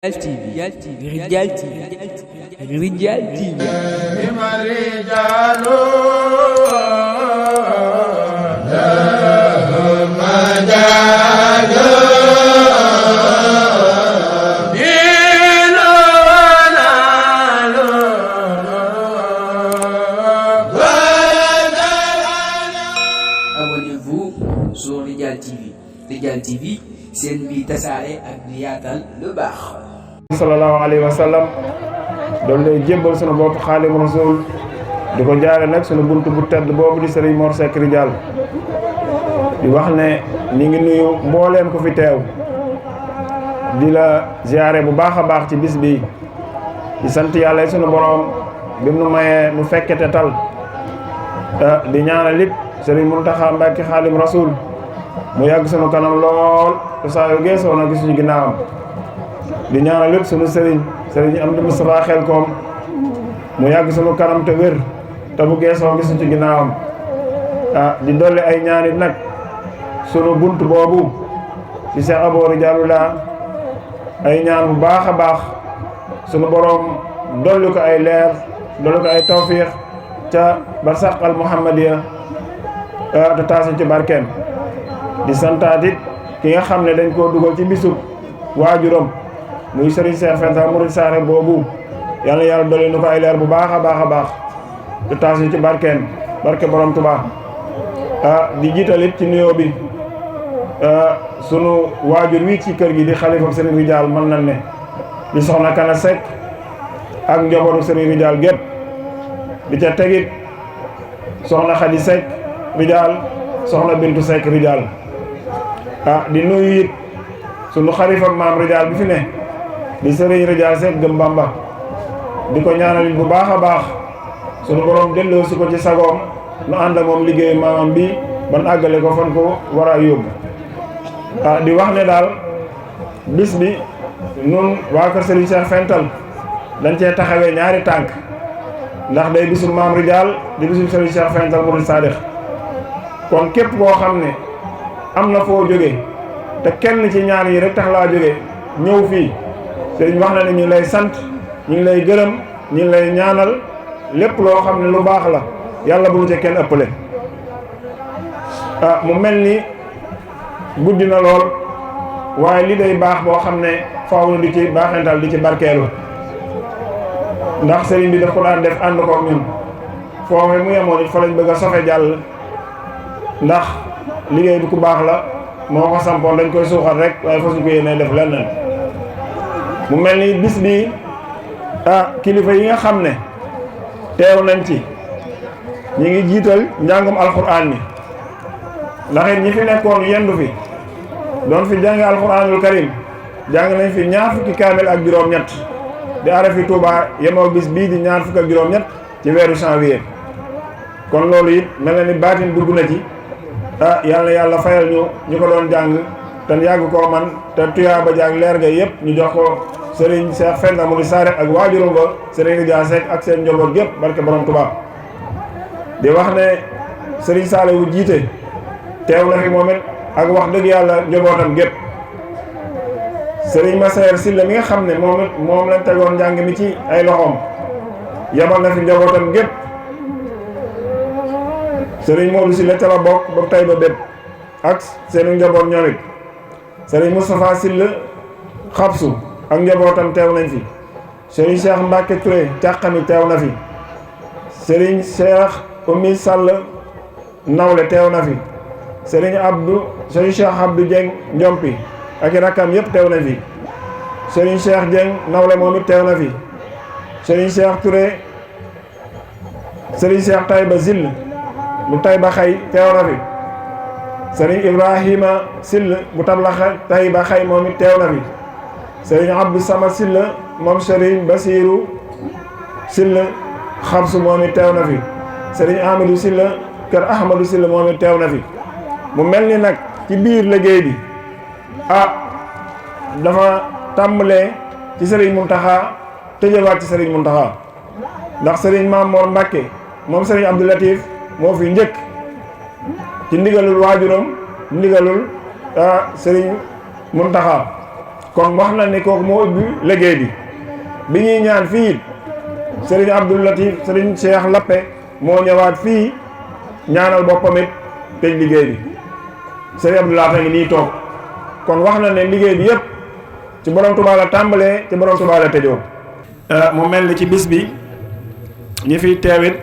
Rijal TV, Rijal TV, Rijal TV. Abonnez-vous sur Rijal TV. Rijal TV, seen bi tasaare ak di yaatal lu baax. sallallahu alayhi wa sallam doon lay jébbal sunu bopp Xaadimu Rasuul di ko jaare nag sunu bunt bu tedd boobu di Serigne Mor Seck Rijal di wax ne ñi ngi nuyu mbooleem ko fi teew di la ziyaare bu baax a baax ci bis bi di sant yàlla sunu borom bi mu nu mayee nu fekkete tal di ñaanal it Serigne Mountakha Mbacké Xaadimu Rasuul mu yàgg sunu kanam lool te saa yu geesoo na gisuñu ginnaawam di ñaanal lépp sunu sëriñ Amdi Moustapha Xelkom mu yàgg sunu kanam te wér te bu geesoo gisuñu ci ginnaawam di dolli ay ñaanit nag sunu bunt boobu di Cheikh Abo Rijalullah ay ñaan bu baax a baax sunu borom dolli ko ay leer dolli ko ay tawfiix ca barsaq al muhammadiya te taasuñ ci barkeem di santaat it ki nga xam ne dañ koo dugal ci bisub waajuram muy Serigne Cheikh Fenta Mourid Saare boobu yàlla yàlla dolli nu ko ay leer bu baax a baax a baax te taas ñu ci barkeem barke borom Tuubaa di jiitalit ci nuyoo bi sunu waajur wi ci kër gi di xalifa Serigne Rijal mën nañ ne di soxna Kana Seck ak njabootu Serigne Rijal gépp di ca tegit soxna Xadi Seck Rijal soxna Bintu Seck Rijal di nuyu it sunu xalifa maam Rijal bi fi ne di Serigne Rijal Seck Gëm Bamba di ko ñaanal bu baax a baax sunu borom delloo si ko ci sagoom nu ànd ak moom liggéeyu maamam bi ban àggale ko fan ko war a yóbbu di wax ne daal bis bi nun waa kër Serigne Cheikh Fental dañ cee taxawee ñaari tànk ndax day bisul maam Rijal di bisul Serigne Cheikh Fental Mourid Sadikh kon képp koo xam ne am na foo jóge te kenn ci ñaar yi rek tax laa jóge ñëw fii sëriñ wax na ne ñu ngi lay sant ñu ngi lay gërëm ñu ngi lay ñaanal lépp loo xam ne lu baax la yàlla bu mu ca kenn ëppale mu mel ni guddi na lool waaye li day baax boo xam ne faaw na di ci baaxental di ci barkeelu ndax sëriñ bi daf ko daan def ànd ko ñun foofu mu yemoon it fa lañ bëgg a sofe jàll ndax liggéey bi ku baax la moo ko sampoon dañ koy suuxat rek waaye fasuñ ko yéene def leneen mu mel ni bis bi kilifa yi nga xam ne teew nañ ci ñi ngi jiital njàngum alxuraan mi ndax it ñi fi nekkoon yendu fi doon fi jàng alxuraanul karim jàng nañ fi ñaar fukki kaamil ak juróom-ñett di arafi Touba yemoo bis bii di ñaar fukki ak juróom-ñett ci weeru janvier kon loolu it mel na ni baatin dugg na ci yàlla fayal ñu ko doon jàng te yàgg koo man te tuyaa ba jàng leer ga yëpp ñu jox ko Serigne Cheikh Fenta Mourid Saare ak waajuram ba Serigne Rijal Seck ak seen njaboot gépp barke borom Tuubaa di wax ne Serigne Saliou jiite teew na fi moom it ak wax dëgg yàlla njabootam gépp Serigne Massaer Sylla mi nga xam ne moom lañ tegoon njàng mi ci ay loxoom yabal na fi njabootam gépp Serigne Modou Sylla ca la bokk ba tay ba bépp ak seenu njaboot ñoom it Serigne Moustapha Sylla xabsu ak njabootam teew nañ fi Serigne Cheikh Mbacke Touré càqami teew na fi Serigne Cheikh Oumy Sall nawle teew na fi Serigne Cheikh Abdou Dieng Njompi ak i rakkam yëpp teew nañ fi Serigne Cheikh Dieng nawle moom it teew na fi Serigne Cheikh Touré Serigne Cheikh Taïba Zill bu Taïba Xay teew na fi Serigne Ibrahima Sylla bu Tabla Taïba Xay moom it teew na fi Serigne Abdou Samad Sylla moom Serigne Basirou Sylla xabsu moom it teew na fi Serigne Amadou Sylla kër Ahmadou Sylla moom it teew na fi mu mel ni nag ci biir liggéey bi dafa tàmbalee ci Serigne Mountakha tëjëwaat ci Serigne Mountakha ndax Serigne Mamor Mbacké moom Serigne Abdou Latif moo fi njëkk ci ndigalul waajuram ndigalul Serigne Mountakha kon wax na ni kooku moo ubbi liggéey bi ñuy ñaan fii Serigne Abdoul Latif Serigne Cheikh Lappe moo ñëwaat fii ñaanal boppam it tëj liggéey bi Serigne Abdoul Latif ngi nii toog kon wax na ne liggéey bi yëpp ci borom Touba la tàmbalee ci borom Touba la tëjoo. mu mel ni ci bis bi ñi fiy teewit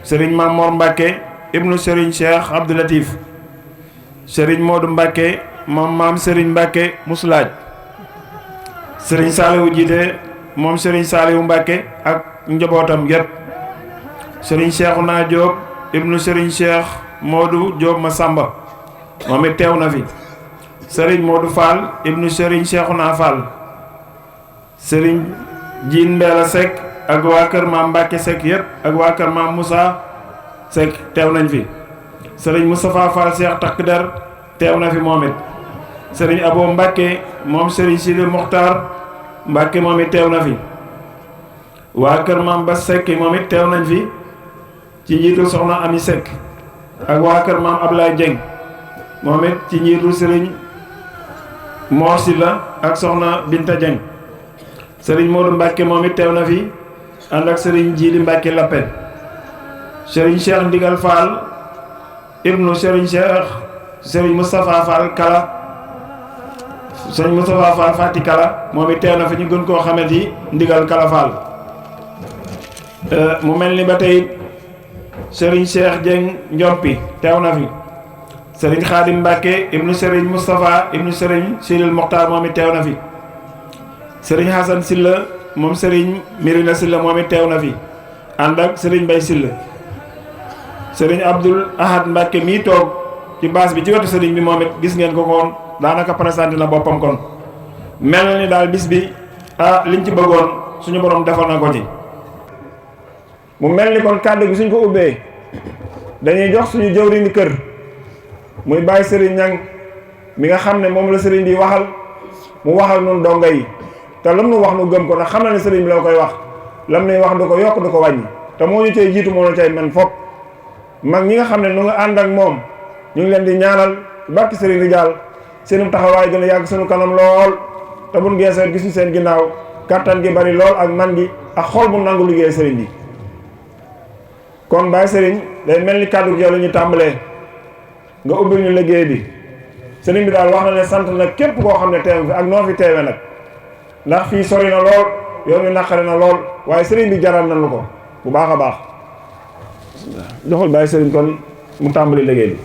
Serigne Mamor Mbacke ibnu Serigne Cheikh Abdoul Latif Serigne Modou Mbacke moom maam Serigne Mbacke Musulaaj Serigne Saliou jiite moom Serigne Saliou Mbacke ak njabootam gépp Serigne Cheikhouna Diop ibnu Serigne Cheikh Modou Diop Massamba moom it teew na fi Serigne Modou Fall ibnu Serigne Cheikhouna Fall Serigne Jiin Mbeela Seck ak waa kër maam Mbacke Seck yëpp ak waa kër maam Moussa Seck teew nañ fi Serigne Moustapha Fall Cheikh Takk Der teew na fi moom it Serigne Abo Mbacke moom Serigne Sidi Mokhtar Mbacke moom it teew na fi waa kër maam Bass Seck moom it teew nañ fi ci njiitu soxna Ami Seck ak waa kër maam Ablaye Dieng moom it ci njiitu Serigne Mor Sylla ak soxna Binta Dieng Serigne Modou Mbacke moom it teew na fi ànd ak Serigne Djili Mbacke Lappé Serigne Cheikh Ndigal Fall ibnu Serigne Moustapha Fall Kala Serigne Moustapha Fall Fati Kala moom it teew na fi ñu gën koo xamante yi Ndigal Kala Fall mu mel ni ba tey Serigne Cheikh Dieng Njompi teew na fi Serigne Khadim Mbacke ibnu Serigne Moustapha ibnu Serigne Sidil Mokhtar moom it teew na fi Serigne Hassan Silla moom Serigne Mirina Silla moom it teew na fi ànd ak Serigne Bay Silla Serigne Abdoul Ahad Mbacke mii toog ci baas bi ci wetu Serigne bi moom it gis ngeen ko koon daanaka présenté na boppam kon mel na ni daal bis bi liñ ci bëggoon suñu borom defal na ko ci. mu mel ni kon kàddu gi suñ ko ubbee dañuy jox suñu jëwriñu kër muy Baye Serigne Niang mi nga xam ne moom la Serigne bi waxal mu waxal nun donga yi te lam nu wax nu gëm ko ndax xam na ne Serigne bi la koy wax lam nuy wax du ko yokk du ko wàññi te moo ñu cay jiitu moo ñu cay man fop mag ñi nga xam ne nu nga ànd ak moom ñu ngi leen di ñaanal barki Serigne Rijaal seenu taxawaay gën a yàgg sunu kanam lool te buñ geesoo gisuñ seen ginnaaw kattan gi bari lool ak man gi ak xol bu nangu liggéey Serigne bi kon Baye Serigne day mel ni kàddu gi yow la ñu tàmbalee nga ubbil ñu liggéey bi Serigne bi daal wax na ne sant na képp koo xam ne teew fi ak noo fi teewe nag ndax fii sori na lool yow mi naqari na lool waaye Serigne bi jaral nañu ko bu baax a baax joxul Baye Serigne kon mu tàmbali liggéey bi.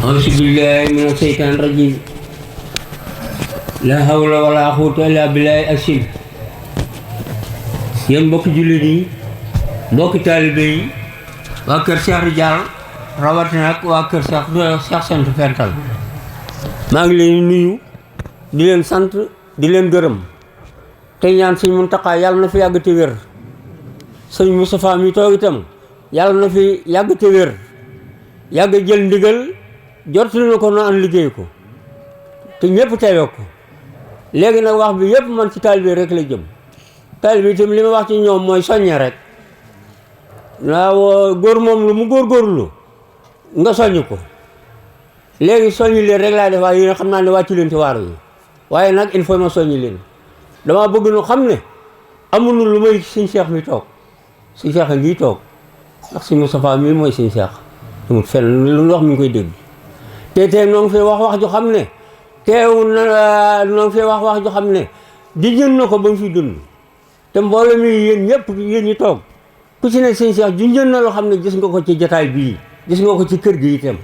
auzu billaahi mina seytaani rajiim laa hawla wala quwwata illaa billaahi asim yéen mbokki jullit yi mbokki taalibe yi waa kër Cheikh Ridial rawatina ak waa kër Cheikh Sant Fental maa ngi leen nuyu di leen sant di leen gërëm te ñaan sëñ Muntaxa yàlla na fi yàgg te wér sëñ Moustapha mi toog itam yàlla na fi yàgg te wér yàgg jël ndigal jottali na ko na an liggéey ko te ñëpp teewee ko léegi nag wax bi yëpp man ci taalibe rek la jëm taalibe itam li ma wax ci ñoom mooy soññe rek waaw góor moom lu mu góorgóorlu nga soññ ko léegi soññi leen rek laay def waaye yéen xam naa ne wàccu leen ci waaru yi waaye nag il faut ma soññi leen dama bëgg nu xam ne amuñu lu may suñ Cheikh mi toog suñ Cheikh a ngi toog ndax suñ Moustapha mii mooy suñ Cheikh amut fenn lu wax mi ngi koy dégg te noo ngi fee wax ju xam ne teew na noo ngi fee wax ju xam ne di jën na ko ba mu fi dund te mbooloo mi yéen ñëpp yéen ñi toog ku ci ne sëñ Cheikh ju jën na loo xam ne gis nga ko ci jataay bii gis nga ko ci kër gi itam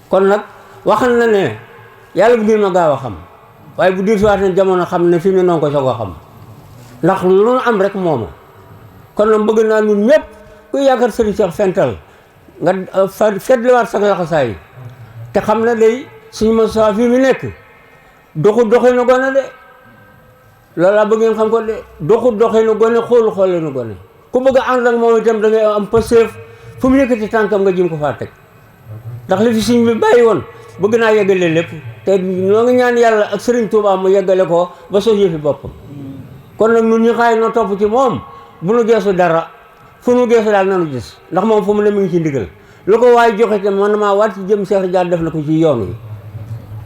kon nag waxal na ne yàlla bu ngeen ma gaaw a xam waaye bu dirsiwaat ne jamono xam ne fi mu ne noonu ko soog a xam ndax lu nu am rek mooma kon nag bëgg naa ñun ñëpp ku yaakaar sëriñ Cheikh Fental nga fetliwaat sa laxasaay te xam ne day suñu Moustapha fii mu nekk doxe na gone de loolu laa bëgg ngeen xam ko de doxe na gone xoole na gone ku bëgg a ànd ak moom itam da ngay am pëseef fu mu yëkkati tànkam nga jëm ko faa teg ndax li fi suñ bi bàyyi woon bëgg naa yeggale lépp te noo ngi ñaan yàlla ak Serigne Touba mu yeggale ko ba sos yëfi boppam kon nag ñun ñu xaay noo topp ci moom bu nu geesu dara fu nu geesu daal nanu gis ndax moom fu mu ne mi ngi ci ndigal lu ko waaye joxe te man maa waat ci jëm Cheikh Ridial def na ko ci yoon wi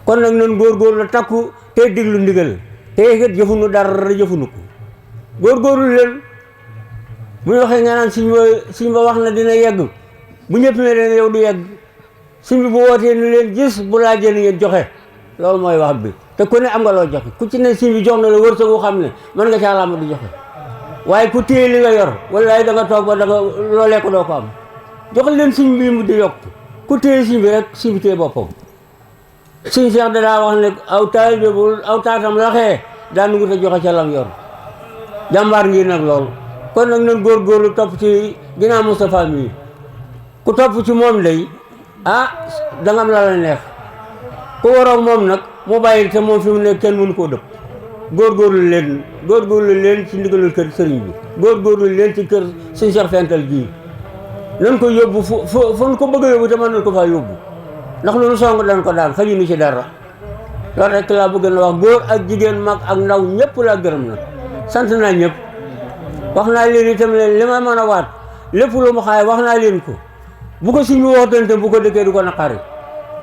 kon nag nan góorgóorlu la takku te diglu ndigal te kat jëfunu dara jëfunu ko góorgóorlu leen bu ñu waxee nga naan suñ ba wax na dina yegg bu ñëpp ne leen yow du yegg suñ bi bu wootee ni leen gis bu laajee ni ngeen joxe loolu mooy wax bi te ku ne am nga loo joxe ku ci ne suñ bi jox na la wërsëg wu xam ne mën nga caa làmb di joxe waaye ku téye li nga yor walaay da nga toog ba da nga loolee ko doo ko am joxal leen suñ bi mu di yokk ku téye suñ bi rek suñ bi téye boppam suñ Cheikh daa wax ne aw taalibe bu aw taatam laxee daa nungu te joxe ca lam yor jàmbaar ngi nag loolu kon nag nan góorgóorlu topp ci ginnaaw Moustapha mi ku topp ci moom day da nga am la la neex ku waroon moom nag mu bàyyi te moom fi mu nekk kenn mënu koo dëpp góorgóorlu leen ci ndigalul kër sëriñ bi góorgóorlu leen ci kër suñ Cheikh Fental gii nan ko yóbbu fu nu ko bëgg a yóbbu te mën nañ ko faa yóbbu ndax lu nu song dañ ko daan xajuñu ci dara loolu rek laa bëgg na wax góor ak jigéen mag ak ndaw ñëpp laa gërëm na sant naa ñëpp wax naa leen itam leen li ma mën a waat lépp lu mu xaay wax naa leen ko bu ko suñu waxtaan te bu ko dëkkee du ko naqari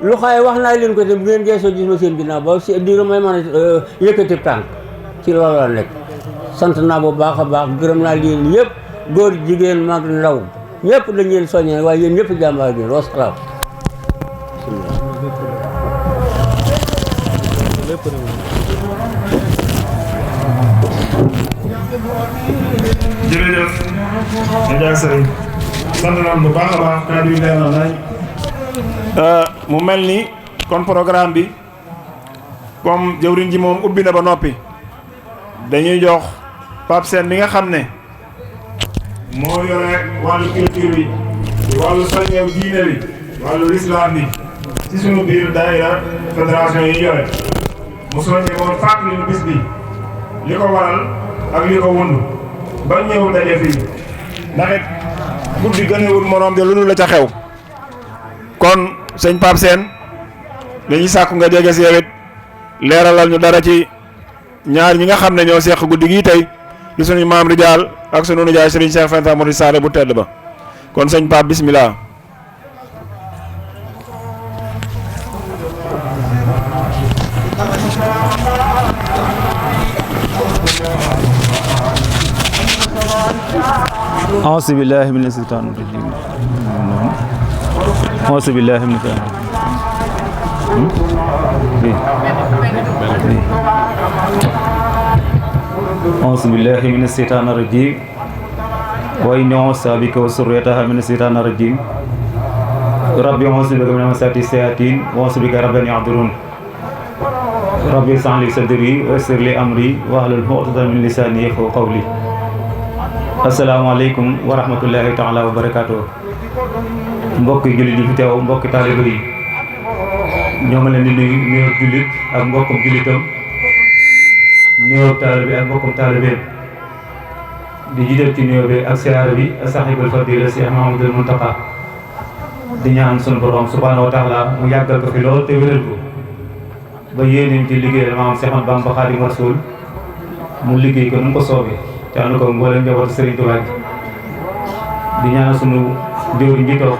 lu xaay wax naa leen ko te bu ngeen geesoo gis ma seen ginnaaw ba si diira may mën a yëkkati tànk ci loolu la nekk sant naa bu baax a baax gërëm naa leen yëpp góor jigéen mag ndaw ñëpp dañ leen soññee waaye yéen ñëpp jàmbaar ngeen wasalaam jërëjëf Ndiaye Serigne sant nañ bu baax a baax kàddu yi leer na nañ mu mel ni kon programme bi comme jëwriñ ji moom ubbi na ba noppi dañuy jox Pape Sène bi nga xam ne moo yore wàllu culture bi wàllu soññeew diine bi wàllu lislaam bi ci sunu biir daayira fédération yi yore mu soññe moom fàttali ñu bis bi li ko waral ak li ko wund ba ñëw daje fii ndax it guddi gënewul moroom de lu dul la ca xew kon sëñ Pape Sène dañuy sàkku nga jege si yow it leeralal ñu dara ci ñaar ñi nga xam ne ñoo seq guddi gii tey di suñu maam Ridial ak sunu nijaay Serigne Cheikh Fental Mouride Saare bu tedd ba kon sëñ Pape bismillah أعوذ بالله من الشيطان الرجيم أعوذ بالله من الشيطان أعوذ بالله من الشيطان الرجيم وإني أعوذ بك وذريتها من الشيطان الرجيم ربي أعوذ بك من همزات الشياطين وأعوذ بك رب أن يحضرون ربي اشرح لي صدري ويسر لي أمري واحلل عقدة من لساني يفقهوا قولي asalaamaaleykum wa rahmatullahi taala wa barakaatu mbokki jullit yi fi teew mbokki taaliba yi ñoo ma leen di nuyu nuyoo jullit ak mbokkum jullitam nuyoo taalibe ak mbokkum taalibeem di jiital ci nuyoo bi ak siyaara bi ak sahibul fadila Cheikh Mahamadul Muntaqa di ñaan sunu borom subhanahu wa taala mu yàggal ko fi lool te wéral ko ba yéeneen ci liggéeyal maam Cheikh Ahmadou Bamba Khadimu Rasul mu liggéey ko nu mu ko soobee te ànd ko mboolem njabootu Serigne Touba di ñaanal sunu jëwriñ ji toog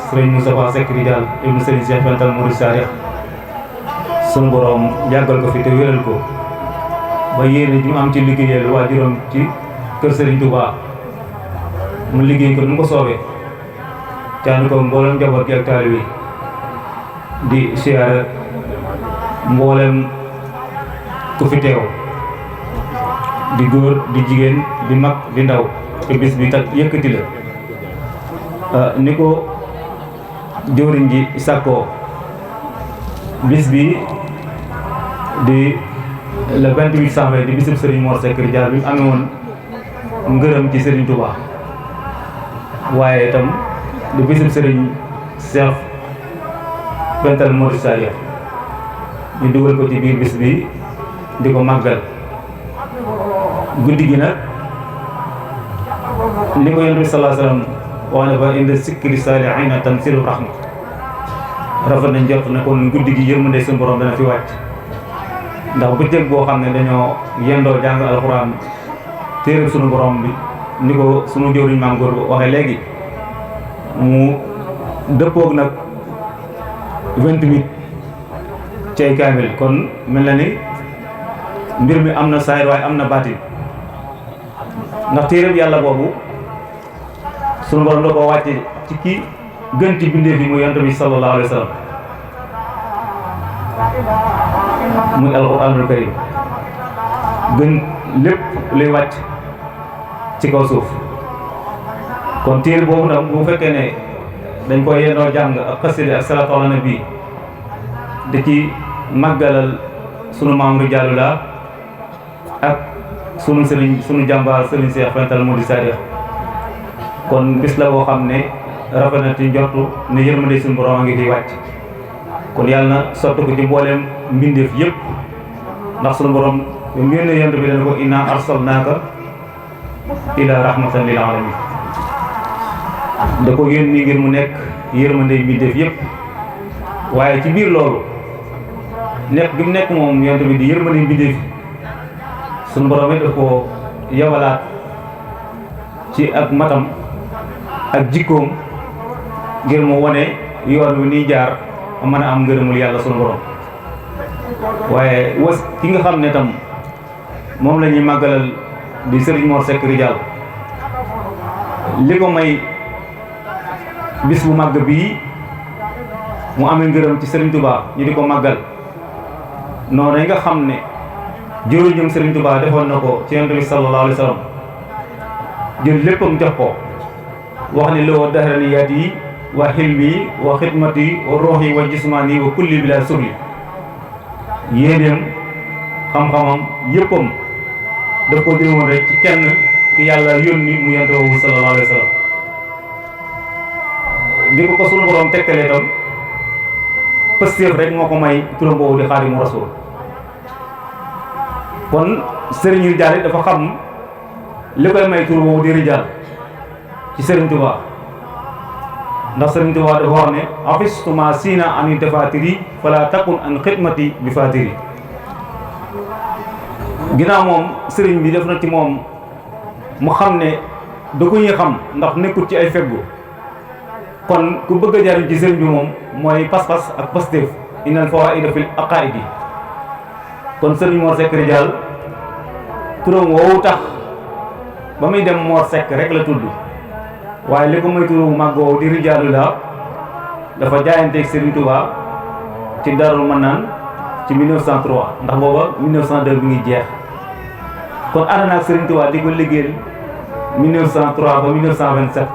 Serigne Moustapha Seck Ridial ibnu Serigne Cheikh Fental Mouride Saare sunu borom yàggal ko fi te wéral ko ba yéene ji mu am ci liggéeyal waajuram ci kër Serigne Touba mu liggéey ko nu mu ko soobee te ànd ko mboolem njaboot gi ak taalibe yi di siyaare mboolem ku fi teew di góor di jigéen di mag di ndaw te bis bi tak yëkkati la ni ko jëwriñ ji sàkkoo bis bi di le 28 janvier di bisub Serigne Mor Seck Ridial bi mu amee woon ngërëm ci Serigne Touba waaye itam di bisub Serigne Cheikh Fental Mouride Saare ñu dugal ko ci biir bis bi di ko màggal guddi gi nag ni ko Yonent bi sallallahu alayhi wa sallam wax ne ba indi sikri saalihiina tanzilu rahma rafet nañ jot ne kon guddi gi yërmande suñu borom dana fi wàcc ndax bëccëg boo xam ne dañoo yendoo jàng alxuraan téere suñu borom bi ni ko suñu jëwriñ maam góor waxee léegi mu dëppoog nag 28 cay kaamil kon mel na ni mbir mi am na saayir waaye am na baatin ndax téere yàlla boobu suñu borom da ko wàcce ci ki gën ci bindéef yi muy yonent bi sallallahu alayhi wa sallam muy alquranul karim gën lépp luy wàcc ci kaw suuf kon téere boobu nag bu fekkee ne dañ koy yendoo jàng ak xasida ak salaatu ala nabi di ci màggalal sunu maam Rijaalullah ak sunu sëriñ sunu jàmbaar sëriñ Cheikh Fental Mody Sadiq kon bis la boo xam ne rafet na ci njortu ne yërmande suñu borom a ngi fi wàcc kon yàlla na sotti ko ci mbooleem mbindeef yëpp ndax suñu borom mu yónnee yonent bi dana ko inna arsalnaaka ila rahmatan lil alamin da ko yónni ngir mu nekk yërmande mbindeef yëpp waaye ci biir loolu nekk gi mu nekk moom yonent bi di yërmande mbindeef suñu borom it da ko yabalaat ci ak matam ak jikkoom ngir mu wone yoon wi nii jaar mën a am ngërëmul yàlla sunu borom waaye ki nga xam ne tam moom la ñuy màggalal di Serigne Mor Seck Ridial li ko may bis bu màgg bii mu amee ngërëm ci Serigne Touba ñu di ko màggal noonu yi nga xam ne jëruñum Serigne Touba defoon na ko ci Yonent bi sallallahu alayhi wa sallam jël léppam jox ko wax ni loo dahraniyaat yi wa xilmi wa xidmati wa ruuxi wa jismaani wa kulli bila subli yéeneem xam-xamam yëppam daf ko jëmoon rek ci kenn ki yàlla yónni mu yonent boobu sallallahu alayhi wa sallam di ko sunu borom tegtalee tam pëstéef rek moo ko may turam boobu di Xaadimu Rasuul kon Serigne Ridial it dafa xam li koy may tur boobu di Ridial ci Serigne Touba ndax Serigne Touba dafa wax ne afistuma sina ani defatiri fala takun an xidmati bi fatiri ginnaaw moom Serigne bi def na ci moom mu xam ne da ko ñuy xam ndax nekkut ci ay feggu kon ku bëgg a jariñ ci Serigne bi moom mooy pas-pas ak pastéef innal fawaida fil aqaidi kon Serigne Mor Seck Ridial turam woowu tax ba muy dem Mor Seck rek la tudd waaye li ko may turu màgg woowu di Rijaalullah dafa jaayanteeg Serigne Touba ci Darou Manane ci 1903 ndax booba 1902 bi ngi jeex kon ànd na ak Serigne Touba di ko liggéeyal 1903 ba 1927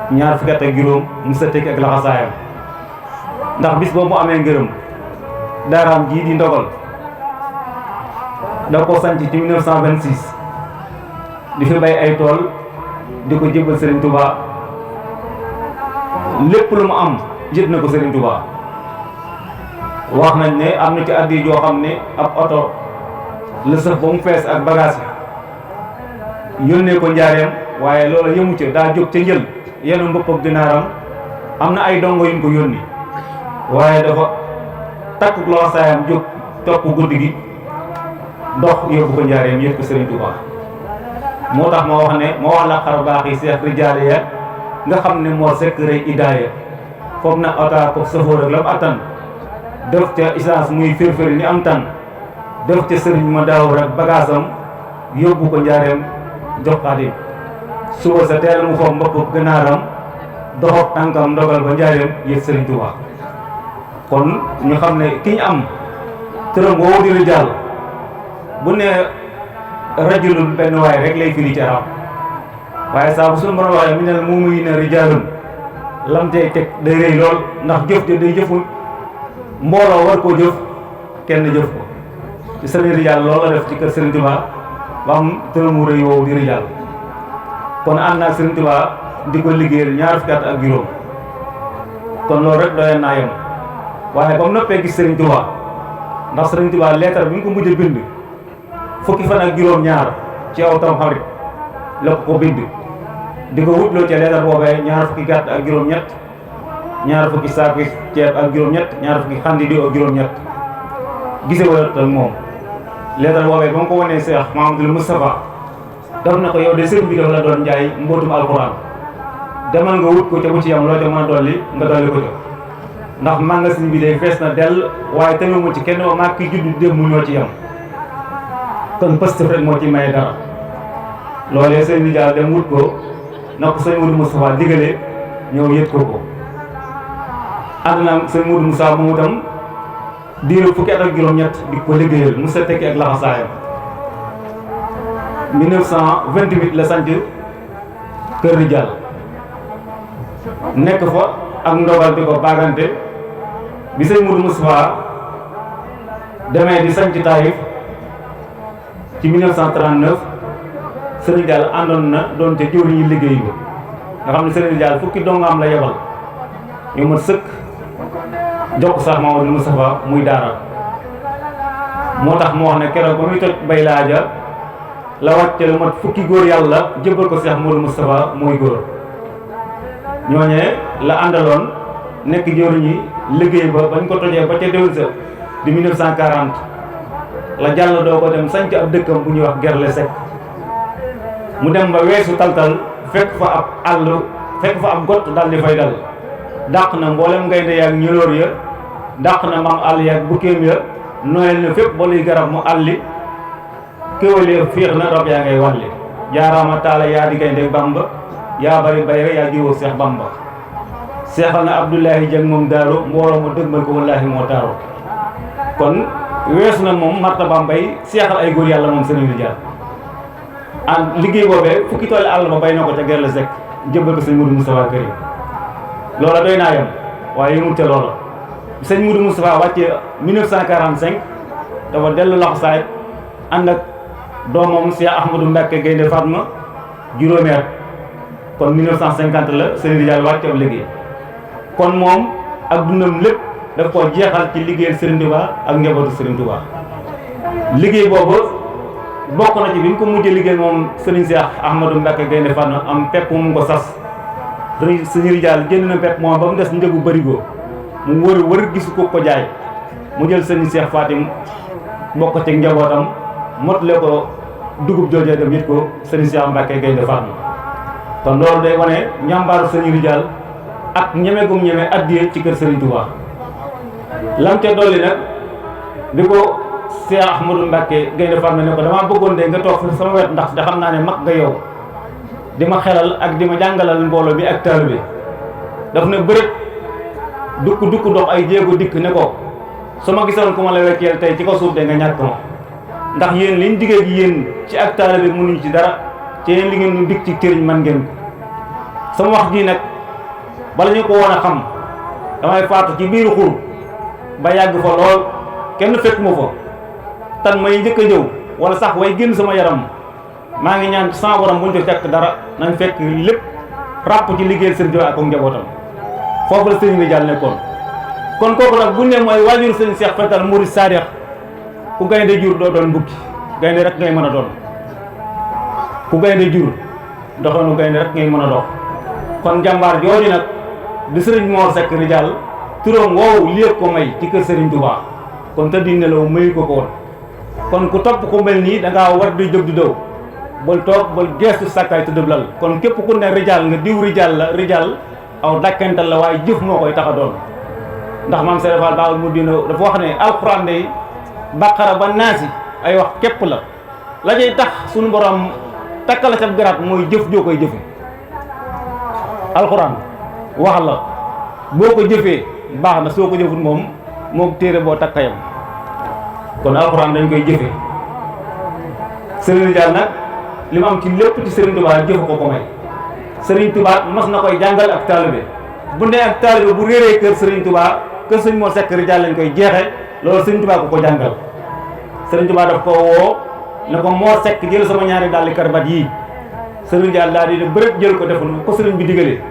ñaar fukki at ak juróom mu sëtteek ak laxasaayam ndax bis boobu mu amee ngërëm daaraam jii di ndogal da ko sanc ci 1926 di fi bay ay tool di ko jébbal Serigne Touba lépp lu mu am jët na ko Serigne Touba wax nañ ne am na ci addi joo xam ne ab oto la sëf ba mu fees ak bagage yi yónnee ko njaareem waaye loolu yëmu ca daa jóg ca njël yenu mbëpp ak dinaaram am na ay dongo yuñ ko yónni waaye dafa takk loo saayam jóg topp guddi gi dox yóbbu ko njaareem yëpp ko Serigne Touba moo tax ma wax ne ma wax la xar baax yi Cheikh Ridial ya nga xam ne Mor Seck rey idaaya foog na otaa ko safóor ak la mu attan def ca essence muy firfiri ni am tan def ca sëriñ ma daaw rek bagaasam yóbbu ko njaareem jox Xaadim suba sa teel mu foofu mbëpp gënaaram doxok tànkam ndogal ba njaareem yëg Serigne Touba kon ñu xam ne ki ñu am turam woowu di Ridial bu ne rajulun benn waay rek lay firi ci arab waaye saa bu suñu borom waxee minal mu'minina rijaalun lam tey teg day rëy lool ndax jëf de day jëfu mbooloo war koo jëf kenn jëf ko ci Serigne Ridial loolu la def ci kër Serigne Touba ba am turam wu rëy woowu di Ridial kon ànd naag Serigne Touba di ko liggéeyal ñaar fukki at ak juróom kon loolu rek doyoon naa yem waaye ba mu noppee gis Serigne Touba ndax Serigne Touba leetar bi ñu ko mujj a bind fukki fan ak juróom ñaar ci aw tam xarit la ko bind di ko wutloo ca leetar boobee ñaar fukki gàtt ak juróom ñett ñaar fukki saako ceeb ak juróom-ñett ñaar fukki xandi diw ak juróom-ñett gise wala ak moom leetar boobee ba mu ko wanee Cheikh Mahamadul Moustapha daf na ko yow de sëriñ bi dafa la doon njaay mbootum alxuraan demal nga wut ko ca bu ci yam loo ca mën a dolli nga dolli ko ca ndax magasin bi de fees na dell waaye tamit mu ci kenn maa ki juddu démb ñoo ci yam kon Pastef rek moo ci maye dara loolee sëñ bi daal dem wut ko na ko sëñ Modou Moustapha digale ñëw yët ko ànd na sëñ Modou Moustapha moomu itam diiru fukki at ak juróom-ñett di ko liggéeyal mu sa tekki ak laxasaayam 1928 la sanc Kër Rijaal nekk fa ak ndogal di ko baagante bi sëñ Modou Moustapha demee di sanc Taïf ci 1939 Serigne Diall àndoon na doon te jëwriñu liggéey bi nga xam ne Serigne Diall fukki dongaam la yebal ñu mat sëkk jox ko sax Mamadou Moustapha muy daara moo tax mu wax ne keroog ba muy toj bay laaja la wàcce lu mat fukki góor yàlla jëbbal ko Cheikh Modou Moustapha muy góor ñooñee la àndaloon nekk jëwriñu liggéey ba bañ ko tojee ba ca déwén sa di 1940 la jàll doo ko dem sanc ab dëkkam bu ñuy wax Gerle Seck mu dem ba weesu taltal fekk fa ab àll fekk fa ab gott dal di fay dal dàq na mboolem gaynde yaag ñëloor ya dàq na maam àll yaag bukkeem ya nooyal na fépp ba luy garab mu àlli kéwal ya fiix na rab yaa ngay wàlli jaaraama taala yaa di gaynde Bamba yaa bari bayre yaa jiwoo Seex Bamba seexal na Abdoulahi Jeng moom daaru mbooloo ma dëgmal ko wallaahi moo taaru kon weesu na moom martaba mbay seexal ay góor yàlla moom Serigne Diall an liggéey boobee fukki tooli àll ba bay na ko ca Gerle Seck jëbbal ko sëñ Modou Moustapha kër yi loola doy naa yem waaye yëmul te loola sëñ Modou Moustapha wàcce 1945 dafa dellu laxasaay ànd ak doomam Cheikh Ahmadou Mbacké Gaynde Fatma juróomi at kon 1950 la Serigne Diall wàcce ab liggéey kon moom ak dundam lépp daf ko jeexal ci liggéeyal Serigne Touba ak njabootu Serigne Touba liggéey boobu bokk na ci bi ñu ko mujjee liggéey moom Serigne Cheikh Ahmadou Mbacké Gaynde Fatma am pepp mu ko sas Serigne Diall jënd na pepp moom ba mu des njëgu barigo mu wër gisu ko jaay mu jël Serigne Cheikh Fatim bokk ci njabootam motale ko dugub joojee dem yit ko Serigne Cheikh Mbacké Gaynde Fatma kon loolu day wane ñambaaru Serigne Diall ak ñeme gum ñeme addiyee ci kër Serigne Touba lam ca dolli nag bi ko Cheikh Ahmadou Mbacké Gaynde Fatma ne ko damaa bëggoon de nga toog sama wet ndax da xam naa ne mag nga yow di ma xelal ak di ma jàngalal mbooloo bi ak taalibe bi daf ne bërët dukk dox ay jéego dikk ne ko su ma gisoon ku ma la wekkeel tey ci ko suuf de nga ñàkk ma ndax yéen liñ diggee gi yéen ci ak taalibe bi mënuñ ci dara ci yéen li ngeen ñu dig ci cëriñ man ngeen ko sama wax ji nag bala ñu ko woon a xam damay faatu ci biiru xur ba yàgg fa lool kenn fekk ma fa tan may njëkk a ñëw wala sax way génn sama yaram maa ngi ñaan sama borom buñ ko fekk dara nañ fekk lépp ràpp ci liggéeyal Serigne Touba ak njabootam foofu la Serigne Diall nekkoon kon kooku nag bu ne mooy waajur Serigne Cheikh Fatal Mouride Sadikh ku gaynde jur doo doon bukki gaynde rek ngay mën a doon ku gaynde jur doxoonu gaynde rek ngay mën a dox kon jàmbaar jooju nag di Serigne Mor Seck Ridial turam woowu lii ko may ci kër Serigne Touba kon te di nelaw mayu ko woon kon ku topp ku mel nii da ngaa war di jóg di daw bul toog bul geestu sàkkaay te dëblal kon képp ku ne Ridial nga diw Ridial la Ridial aw dakkantal la waaye jëf moo koy tax a doon ndax maam Serigne Fall Baawul mu dina dafa wax ne alxuraan day baqara ba naasi ay wax képp la la cay tax suñu borom takkal sa garaat mooy jëf joo koy jëfe alxuraan wax la boo ko jëfee baax na soo ko jëfut moom moo téere boo takkayam kon alxuraan dañ koy jëfe Serigne Diall nag li mu am ci lépp ci Serigne Touba jëfu ko may Serigne Touba mas na koy jàngal ak taalibe bu ne ak taalibe bu réeree kër Serigne Touba kër Serigne Mor Seck Ridial lañ koy jeexe loolu Serigne Touba ko jàngal Serigne Touba daf ko woo ne ko Mor Seck jël sama ñaari dàlli karbat yii Serigne Diall daal di bërëb jël ko deful ko Serigne bi digalee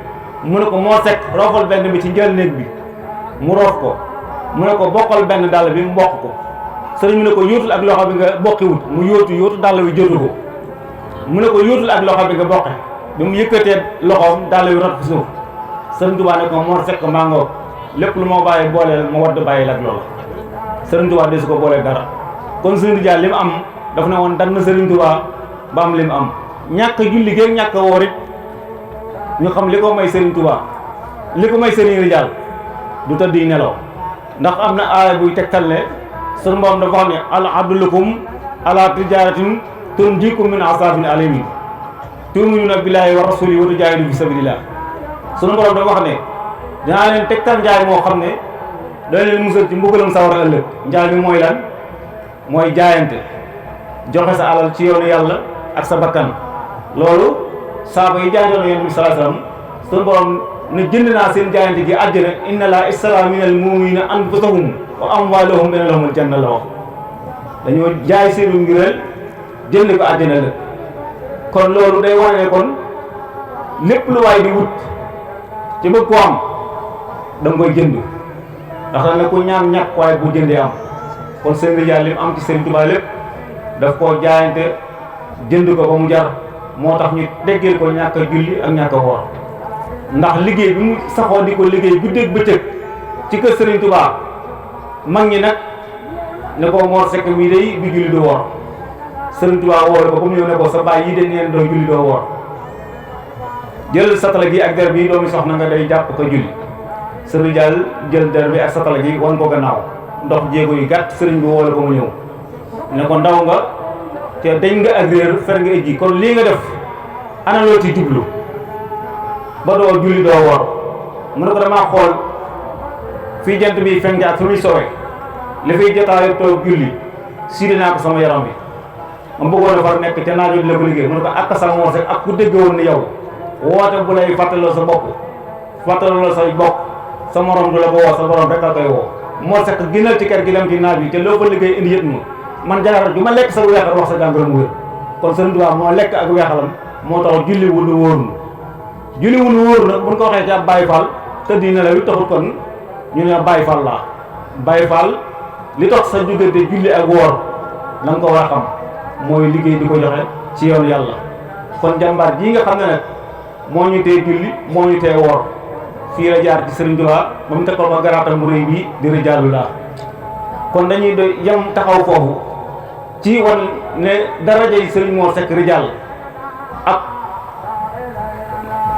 mu ne ko Mor Seck roofal benn bi ci njël néeg bi mu roof ko mu ne ko bokkal benn dàll bi mu bokk ko Serigne mu ne ko yóotul ak loxo bi nga bokkiwut mu yóotu dàll wi jotu ko mu ne ko yóotul ak loxo bi nga bokke bi mu yëkkatee loxoom dàll wi rot fi suuf Sëriñ Tuubaa ne ko Mor Seck mangoog lépp lu moo bàyyi booleel ma wadd bàyyi lak loolu Sëriñ Tuubaa de su ko boolee dara kon Sëriñ Rijaal li mu am dafa ne woon dan na Sëriñ Tuubaa ba am li mu am ñàkk julli géeg ñàkk woor it ñu xam li ko may Sëriñ Tuubaa li ko may Sëriñ Rijaal du tëdd yi nelaw ndax am na aaya buy tegtal ne sunu Boroom dafa wax ne al adlukum ala tijaratin tunjikum min asabin alimin tu'minuna billahi wa rasulihi wa tujahidu fi sabilillah sunu Boroom dafa wax ne dinaa leen tegtal njaay moo xam ne dana leen musal ci mbugalam sawara ëllëg njaay mi mooy lan mooy jaayante joxe sa alal ci yoonu yàlla ak sa bakkan loolu saaba yi jaayantoon Yonent bi sallallahu alayhi wasallam sunu Boroom ne jënd naa seen jaayante gi àjjana inna laa istara minal mu'minina anfusahum wa amwaalahum bi anna lahumul janna la wax dañoo jaay seenu ngireel jënd ko àjjana la kon loolu day wane ne kon lépp lu waay di wut ci bëgg ko am da nga koy jënd ndax dañ ne ku ñaan ñàkk waaye bu jëndee am kon Sëriñ Rijaal li mu am ci Sëriñ Tuubaa lépp daf koo jaayante jënd ko ba mu jar moo tax ñu déggeel ko ñàkk a julli ak ñàkk a woor ndax liggéey bi mu saxoo di ko liggéey guddeeg bëccëg ci kër Sëriñ Tuubaa mag ñi nag ne ko Mor Seck mii day du julli doo woor Sëriñ Tuubaa woore ko ba mu ñëw ne ko sa baay yi de neen doo julli doo woor jël satala gi ak der bi doomi soxna nga day jàpp ko julli Sëriñ Rijaal jël der bi ak satala gi wan ko gannaaw ndox jéego yi gàtt sëriñ bi woole ko mu ñëw ne ko ndaw nga te dañ nga ak réer fer nga ejji kon lii nga def ana loo ci jublu ba doo julli doo woor mu ne ko damaa xool fii jant bi fenk ak fi muy sowe li fiy jotaayu toog julli siidi naa ko sama yaram bi ma bëggoon a far nekk ca naajoo di la ko liggéey mu ne ko ak sa Mor Seck ak ku dégg woon ni yow woote bu lay fàttaloo sa bopp fàttaloo say bokk sa morom du la ko woo sa borom rek a koy woo Mor Seck gënal ci kër gi dem ci naaj bi te loo fa liggéey indi yët ma man jagar ju ma lekk sa weexal wax sa jàngoro mu wér kon Sëriñ Tuubaa moo lekk ak weexalam moo tax julli wul wóor na julli wul wóor na buñ ko waxee ci ab Baay Faal tëdd yi ne la wi taxut kon ñu ne Baay Faal laa Baay Faal li tax sa diggante julli ak woor la nga ko war a xam mooy liggéey di ko joxe ci yoonu yàlla kon jàmbaar jii nga xam ne nag moo ñu tee julli moo ñu tee woor fii la jaar ci Sëriñ Tuubaa ba mu tekkal ko garaatam bu rëy bii di Rijaalullah kon dañuy doy yem taxaw foofu ci wan ne daraja yi Sëriñ Mor Seck Rijaal ak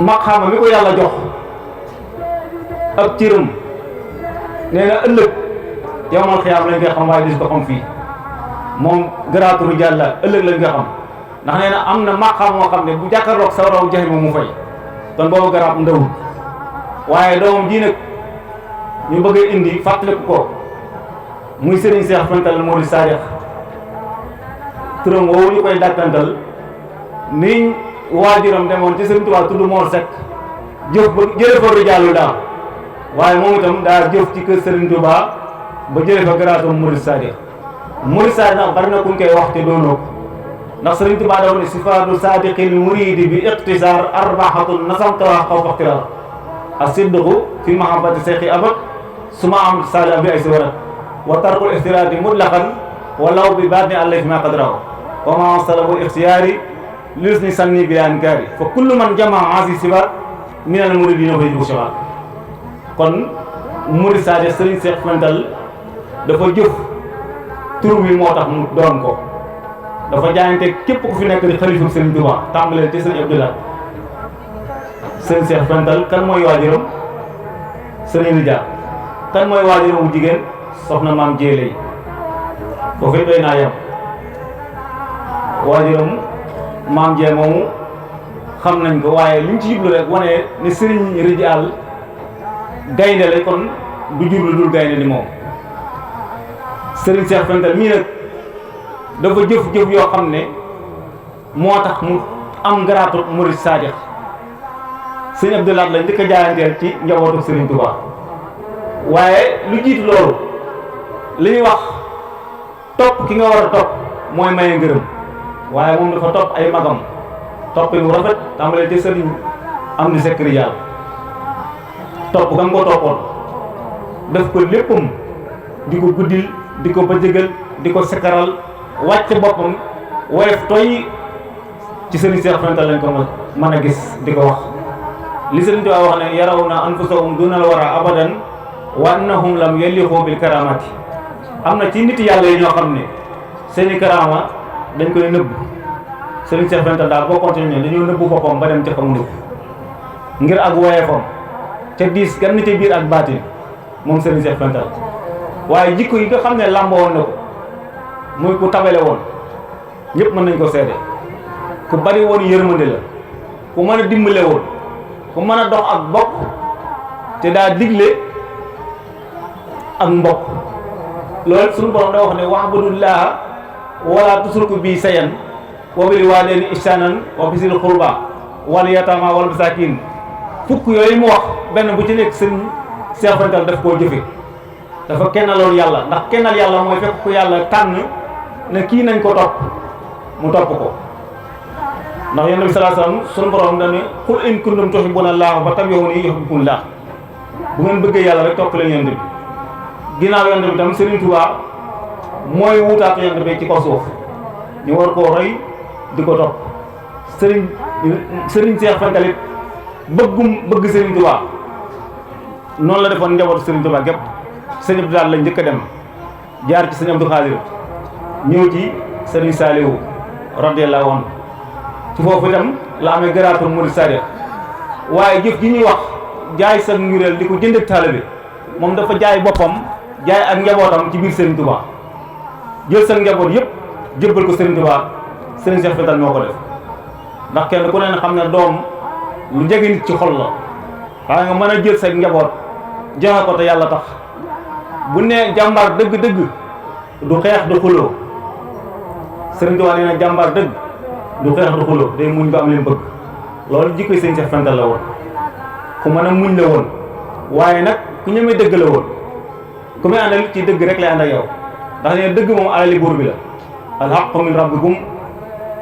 maqaama mi ko yàlla jox ak cëram nee na ëllëg yawmal xiyaam lañ koy xam waaye dis ko xam fii moom garaatu Rijaal la ëllëg lañ koy xam ndax nee na am na maqaam moo xam ne bu jàkkaarloog sa raw jaxi mu fay kon boobu garaat ndawul waaye doomam ji nag ñu bëgg a indi fàttaliku ko muy Serigne Cheikh Fental Mourid Sadikh turam woowu ñu koy dàkkantal niñ waajuram demoon ci Sëriñ Tuubaa tudd Mor Seck jëf ba jële fa Rijaalullah waaye moom itam daa jëf ci kër Sëriñ Tuubaa ba jële fa garaatum Mourid Sadikh nag bari na kuñ koy wax te doonoo ko ndax Sëriñ Tuubaa dafa ne sifaatu saadiqil muridi bi iqtisaar arbaxatun nasamtawa xaw faxtiraar as-sidqu fi mahabbati seexi abad suma am saali abi ay si warat wa tarkul ixtiraati mutlaqan walaw bi baatni àllay fi ma qadraw wa ma salabu ixtiyaari lis ni sanni bi ankaari fa kullu man jamaa asi sibat minal muridina fay jugu sibat kon Mourid Sadikh Sëriñ Cheikh Fental dafa jëf tur wi moo tax mu doon ko dafa jaayante képp ku fi nekk di xalifa Sëriñ Tuubaa tàmbalee ci Sëriñ Abdoulaye Sëriñ Cheikh Fental kan mooy waajuram Sëriñ Rijaal kan mooy waajuram bu jigéen soxna maam Jéelay foofu it doy naa yem waajuram maam Jee moomu xam nañ ko waaye li ñu ci jublu rek wane ne Sëriñ Rijaal gaynde la kon du jublu dul gaynde ni moom Sëriñ Cheikh Fental mii nag dafa jëf-jëf yoo xam ne moo tax mu am garaatu Mourid Sadikh Sëriñ Abdoulaye la njëkk a jaayanteel ci njabootu Sëriñ Tuubaa waaye lu jiitu loolu li ñuy wax topp ki nga war a topp mooy maye ngërëm waaye moom dafa topp ay magam toppin wu rafet tàmbalee ci Sëriñ Amdi Seck Rijaal topp ga nga ko toppoon def ko léppam di ko guddil di ko bëjëgal di ko sekaral wàcc boppam woyof toy ci Sëriñ Cheikh Fental lañ ko mën a gis di ko wax li Sëriñ Tuubaa wax ne yarawna anfusahum dunal wara abadan wa annahum lam yaliqu bil karamati. am na ci nit yàlla yi ñoo xam ne seeni karama dañ koy nëbb. Sëriñ Cheikh Fental daal boo continué dañoo nëbbu boppam ba dem ca fa mu nëbb ngir ak woyefam te diis gan ci biir ak baatin moom Sëriñ Cheikh Fental. waaye jikko yi nga xam ne làmbo woon na ko muy ku tabale woon ñëpp mën nañ ko seede, ku bari woon yërmande la, ku mën a dimbale woon, ku mën a dox ak bokk te daa digle ak mbokk. loolu suñu borom da wax ne wa'budullaaha wala tusriku bi shay'an wa bil waalidayni ihsaanan wa bizil qurba wal yataama wal masaakiin. fukk yooyu mu wax benn bu ci nekk sëñ Cheikh Fental daf koo jëfe. dafa kennaloon yàlla, ndax kennal yàlla mooy fekk ku yàlla tànn ne kii nañ ko topp mu topp ko. ndax yonent bi sallallahu alayhi wasallam sunu borom dañu ne qul in kuntum tuhibbuna llaaha fattabi'uuni yuhbibkumu llaah. bu ngeen bëggee yàlla rek topp leen yonent bi. ginnaaw yonent bi tam Serigne Touba mooy wutaat yonent bi ci kaw suuf ñu war koo roy di ko topp. Serigne Cheikh Fental it bëgg Serigne Touba noonu la defoon njabootu Serigne Touba gépp. sëñ Abdou daal lañ njëkk a dem jaar ci sëñ Abdou Khadir ñëw ci Serigne Saliou radiyallahu anhu. ci foofu itam la amee garaatul murid sadiq. waaye jëf ji ñuy wax jaay sa ngureel di ko jënd ak taalibe moom dafa jaay boppam jaay ak njabootam ci biir Serigne Touba jël sa njaboot yëpp jébbal ko Serigne Touba. Serigne Cheikh Fental moo ko def ndax kenn ku ne xam ne doom lu jege nit ci xol la. waaye nga mën a jël sa njaboot joxe ko te yàlla tax. bu ne jàmbaar dëgg-dëgg du xeex du xuloo. Serigne Touba nee na jàmbaar dëgg du xeex du xuloo day muñ ba am leen bëgg. loolu jikkoy Serigne Cheikh Fental la woon, ku mën a muñ la woon, waaye nag ku ñemee dëgg la woon. ku muy àndal ci dëgg rek lay ànd ak yow, ndax nee dëgg moom alali buur bi la. al haqqu min rabbikum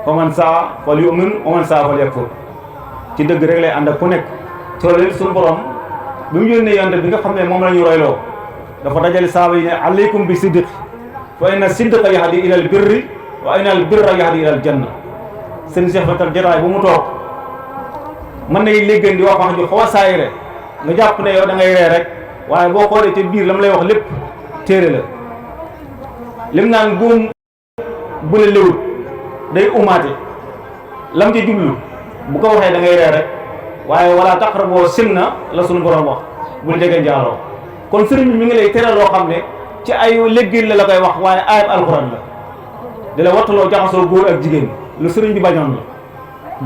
fa man saa fal yu'min wa man saa fal yakfur. ci dëgg rek lay ànd ak ku nekk. ci loolu suñu borom bi mu yónnee yonent bi nga xam ne moom la ñu royloo dafa dajale saaba yi ne alaykum bi siddiq fa inna siddiqa yahdi ilal birri wa inna al birra yahdi ilal janna. seen Cheikh Fental jotaay bu mu toog mën nay léeggan di wax ju xaw a saayire nga jàpp ne yow da ngay ree rek, waaye boo xoolee ci biir la mu lay wax lépp téere la. lim naan góom bu la léwut day umaate lam ci jublu bu ko waxee da ngay ree rek, waaye wala taqraboo sinna la sunu borom wax bul jege njaaloo. kon sëriñ bi mi ngi lay tere loo xam ne ci ay léggéen la koy wax, waaye ayab alxuraan la di la wattaloo jaxasoo góor ak jigéen lu sëriñ bi bañoon la.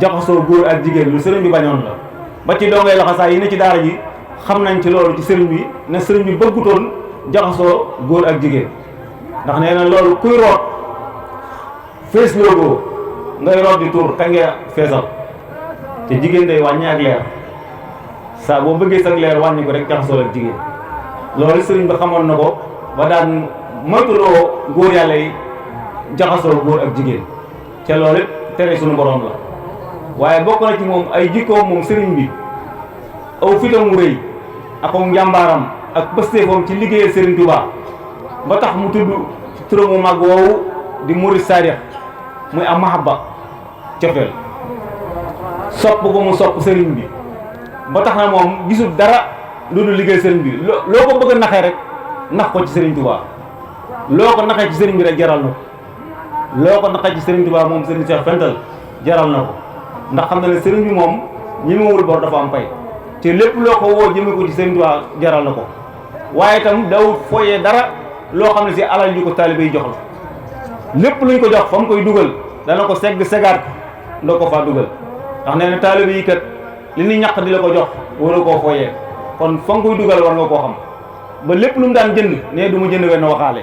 jaxasoo góor ak jigéen lu sëriñ bi bañoon la. ba ci dongay laxasaay yi ne ci daara ji xam nañ ci loolu ci sëriñ bi ne sëriñ bi bëggutoon jaxasoo góor ak jigéen, ndax nee na loolu kuy root fees loogoo ngay root di tuur ka nga feesal te jigéen day wàññi ak leer. saa boo bëggee sag leer wàññi ko rek jaxasoo ak jigéen. loolu sëriñ bi xamoon na ko ba daan moytuloo góor yàlla yi jaxasoo góor ak jigéen, ca loolu it tere suñu borom la. waaye bokk na ci moom ay jikkoom moom sëriñ bi aw fitam mu rëy ak njàmbaaram ak pëstéefam ci liggéeyal Serigne Touba ba tax mu tudd turam mu mag woowu di murid sadiq muy am mahabba cofeel sopp ko mu sopp sëriñ bi ba tax na moom gisul dara lu dul liggéey sëriñ bi. loo ko bëgg a naxee rek nax ko ci Serigne Touba, loo ko naxee ci sëriñ bi rek jaral na ko. loo ko naxee ci Serigne Touba moom Serigne Cheikh Fental jaral na ko, ndax xam na ne sëriñ bi moom ñi ma wul bor dafa am pay te lépp loo ko woo jëme ko ci Serigne Touba jaral na ko. waaye itam daw foyee dara loo xam ne si alal ju ko taalibe yi jox la. lépp luñ ko jox fa mu koy dugal dana ko segg segaat ko ndoo ko faa dugal, ndax nee na taalibe yi kat li ni ñàq di la ko jox waroo koo foyee, kon fa nga koy dugal war nga koo xam. ba lépp lu mu daan jënd ne du ma jënd wenn waxaale.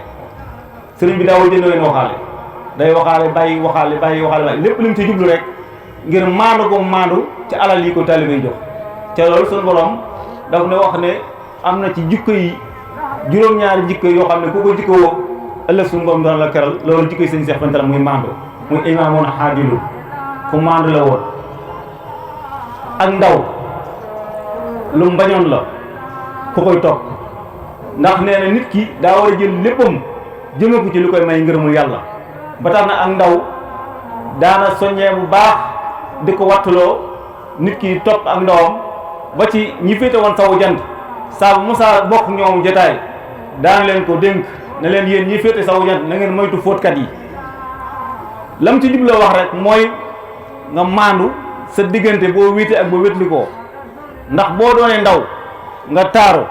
sëriñ bi daawul jënd wenn waxaale, day waxaale bàyyi waxaale bàyyi waxaale bàyyi lépp lu mu ci jublu rek ngir maandu ko maandu ci alal yi ko taalibe yi jox. te loolu suñu borom daf ne wax ne am na ci jikko yi juróom-ñaari jikko yoo xam ne ku ko jikko woo ëllëg suñu borom dana la keral. loolu jikko yi sëñ Cheikh Fental muy maandu, muy imaamoon xaadilu fu maandu la woon. ak ndaw lu mu bañoon la ku koy topp, ndax nee na nit ki daa war a jël léppam jëme ko ci lu koy may ngërëmul yàlla. ba tax na ak ndaw daana soññee bu baax di ko wattuloo nit ki topp ak ndawam ba ci ñi féete woon sawu jant saa bu mosaa bokk ñoom jotaay daan leen ko dénk ne leen yéen ñi féete sawu jant na ngeen moytu fóotkat yi lam ci jubloo wax rek mooy nga maandu sa diggante boo wéete ak boo wétlikoo ndax boo doonee ndaw nga taaru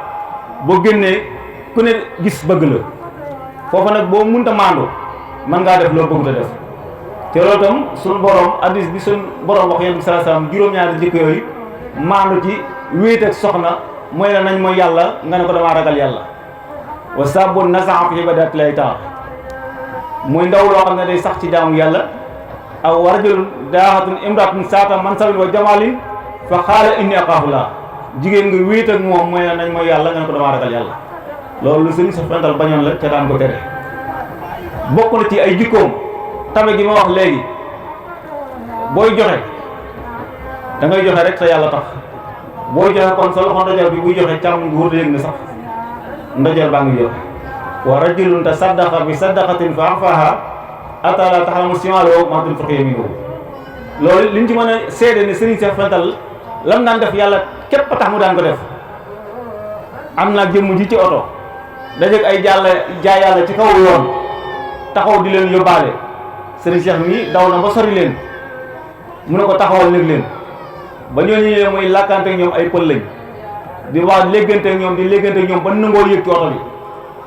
boo génnee ku ne gis bëgg la foofu nag boo munta maandu mën ngaa def loo bëgg te def te loolu tam suñu borom hadiis bi suñu borom wax yonent bi sallallahu alayhi wasallam juróom-ñaari jikko yooyu maandu ci wéet ak soxna mooy la nañ mooy yàlla nga ne ko damaa ragal yàlla wa sabun nasaa fi ibadati lay tax muy ndaw loo xam ne day sax ci jaamu yàlla aw rajulun daaxatun imratun saata mansabin wa jamalin fa xaala inni axaafu laa jigéen nga wéet ak moom mooy la nañ mooy yàlla nga ne ko damaa ragal yàlla loolu lu sëriñ sa fental bañoon la ca daan ko tere bokk na ci ay jikkoom tabe gi ma wax léegi booy joxe da ngay joxe rek te yàlla tax booy joxe kon sa loxo ndajor bi buy joxe càmm wóor yëg na sax ndajor baa ngi joxe wa rajulun tasaddaqa bi saddaqatin fa axfaaha hatta laa ta'lamu shimaaluhu maa tunfiqu yamiinuhu loolu liñ ci mën a seede ne sëriñ Cheikh Fental lam daan def yàlla képp tax mu daan ko def am na jëmm ji ci oto dajeeg ay jaay yàlla ci kaw yoon taxaw di leen yóbbaale sëriñ Cheikh mi daw na ba sori leen mu ne ko taxawal nekk leen ba ñoo ñëwee muy làkkante ñoom ay pël lañ di wax léggante ñoom di léggante ñoom ba nangoo yëg ci oto bi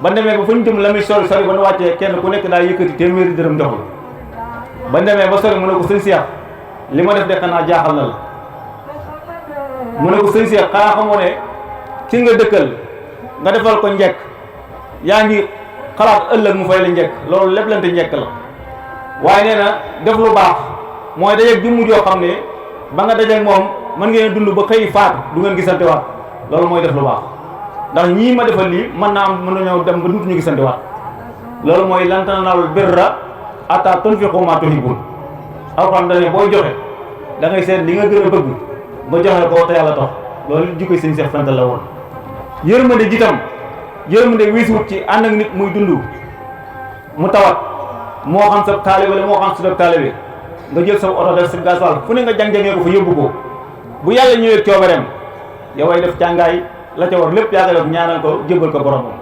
ba demee ba fa ñu jëm la muy sori sori ba nu wàccee kenn ku nekk daa yëkkati téeméeri dërëm jox la ba demee ba sori mu ne ko sëñ Cheikh li ma def de xanaa jaaxal na la mu ne ko sëñ Cheikh xanaa xamoo ne ki nga dëkkal nga defal ko njekk yaa ngi xalaat ëllëg mu fay la njekk loolu lépp lante njekk la waaye nee na def lu baax mooy dajeeg jëmm joo xam ne ba nga dajeeg moom mën ngeen dund ba xëy faatu du ngeen gisante waat loolu mooy def lu baax ndax ñii ma defal lii mën naa am mën nañoo dem ba duutuñu gisante waat loolu mooy lan tanaalul birra hattaa tunfiqu maa tuhibbuun alxuraan dañ ne booy joxe da ngay seet li nga gën a bëgg nga joxe ko te yàlla tax loolu jikkoy sëñ Cheikh Fental la woon yërmande jitam yërmande wiisuwut ci ànd ak nit muy dund mu tawat moo xam sa taalibe la moo xam sa taalibe nga jël sa oto def sa gasoil fu ne nga jàng-jangee ko fa yóbbu ko bu yàlla ñëwee coobareem yow ay def càngaay la ca war lépp yaa ngi def ñaanal ko jébbal ko boromam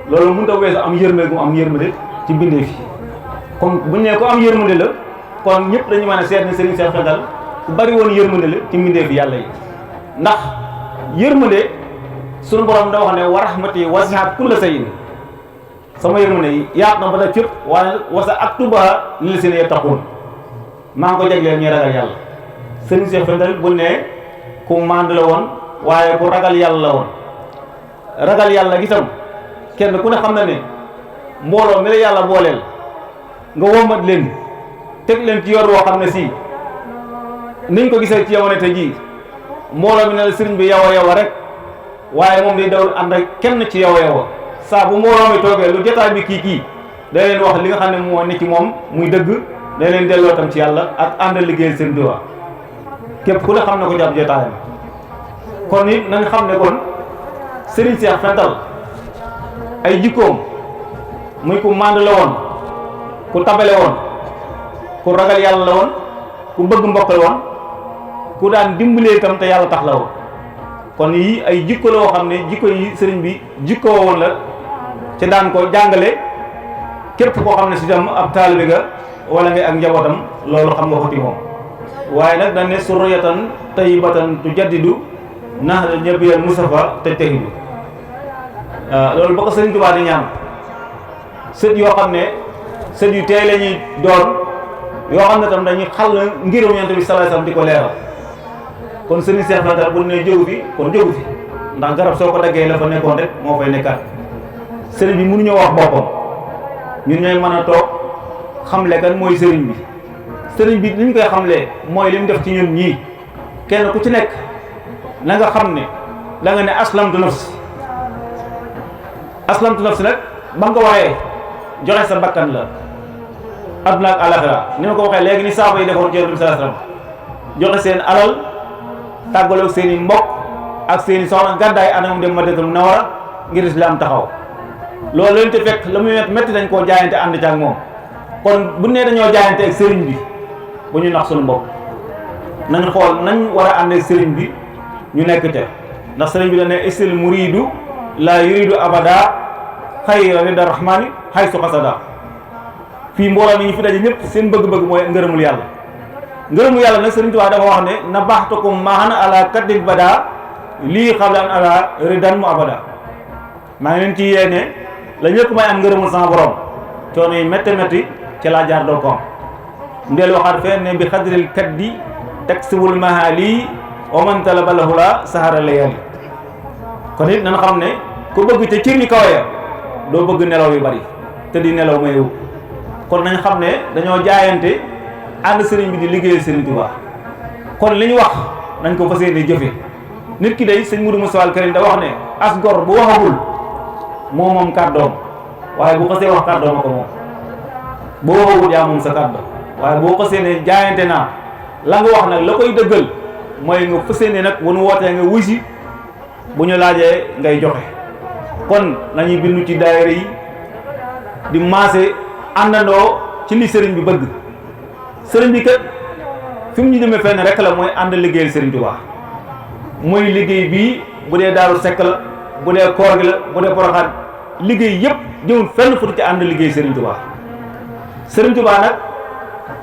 loolu mënut a weesu am yërmande gu mu am yërmande ci bindee fi comme buñ ne ko am yërmande la kon ñëpp dañu mën a seet ne Serigne Cheikh Fental ku bari woon yërmande la ci mbindee fi yàlla yi ndax yërmande sunu borom da wax ne wa rahmati wasi'at kulla shay'in sama yërmande yi yaat na ba da fépp waaye wasa aktubaha lillaziina yattaquun maa ngi ko jagleel ñuy ragal yàlla Serigne Cheikh Fental bu ne ku mànd la woon waaye ku ragal yàlla la woon ragal yàlla gisam kenn ku ne xam na ne mbooloo mi la yàlla booleel nga wommat leen teg leen ci yor woo xam ne si niñ ko gisee ci yow ne te ji mbooloo mi ne la sëriñ bi yow a rek waaye moom day dawul ànd ak kenn ci yow a saa bu mbooloo mi toogee lu jotaay bi kii day leen wax li nga xam ne moo ne ci moom muy dëgg day leen delloo tam ci yàlla ak ànd liggéeyal seen diwaan képp ku ne xam na ko jàpp jotaayam kon it na nga xam ne kon Serigne Cheikh Fental ay jikkoom muy ku mànd la woon ku tabale woon ku ragal yàlla la woon ku bëgg mbokk la woon ku daan dimbalee itam te yàlla tax la woon kon yii ay jikko la woo xam ne jikko yi sëriñ bi jikko woon la ca daan ko jàngale képp koo xam ne si tam ab taalibe ga wala ngay ak njabootam loolu xam nga ko ci moom waaye nag dañ ne surriyatan tayyibatan tujaddidu nahja nabiyal Mustafa te texidu loolu ba ko sëriñ Tuubaa di ñaan sët yoo xam ne sët yu tey la ñuy doon yoo xam ne tam dañuy xal ngirum Yonent bi sallallahu alayhi wasallam di ko leeral kon sëriñ Cheikh Fental bu ne jógu fi kon jógu fi ndax garab soo ko daggee la fa nekkoon rek moo fay nekkaat sëriñ bi mënuñoo wax boppam ñun ñooy mën a toog xamle kan mooy sëriñ bi sëriñ bi li ñu koy xamlee mooy li mu def ci ñun ñii kenn ku ci nekk na nga xam ne da nga ne aslamtu nafsi nag ba nga ko waxee joxe sa bakkan la adduna ak alaxira ni ma ko waxee léegi ni saaba yi defoon ci Yonent bi sallallahu alayhi wasallam joxe seen alal tàggaloog seen i mbokk ak seen i soxna gàddaay anam dem Madinatul Munawwara ngir islam taxaw loolu leen te fekk la muy métti dañ koo jaayante ànd ci ak moom kon bu nee dañoo jaayante ak sëriñ bi bu ñu nax suñu bopp nañ xool nañ war a ànd ak sëriñ bi ñu nekk ca ndax sëriñ bi da ne istil muridu la yuridu abada xayra rida rahmani xay su xasada fii mbooloo mi ñu fi daje ñëpp seen bëgg-bëgg mooy ngërëmul yàlla. ngërëmul yàlla nag sëriñ Tuubaa dafa wax ne na baxtukum maahan ala kaddil bada lii xabla an ala ridan mu abada maa ngi leen ci yéene la ñëpp may am ngërëmul sama borom coono yi métti métti ci laa jaar doo ko am ndeel waxaat fee ne bi xadril kaddi taksibul mahali wa man talaba lahu la sahara layali kon it nan xam ne ku bëgg ca cër yi kawe ya doo bëgg nelaw yu bari te di nelaw may ëw kon nañ xam ne dañoo jaayante ànd sëriñ bi di liggéeyal sëriñ Tuubaa kon li ñu wax nañ ko fas yéene jëfe nit ki day sëñ Mudu Mustafaa al Karim da wax ne as gor bu waxagul moo moom kàddoom waaye bu xasee wax kàddoom a ko moom boo waxagul yaa moom sa kàddo waaye boo xasee ne jaayante naa la nga wax nag la koy dëggal mooy nga fas yéene nag bu nu wootee nga wuy si bu ñu laajee ngay joxe kon nañuy bindu ci daayira yi di maase àndandoo ci li sëriñ bi bëgg sëriñ bi kat fi mu ñu demee fenn rek la mooy ànd liggéeyal sëriñ Tuubaa mooy liggéey bii bu dee Daaru Sekk la bu dee koor gi la bu dee Poroxaan liggéey yëpp jëmul fenn fu ci ànd liggéey sëriñ Tuubaa sëriñ Tuubaa nag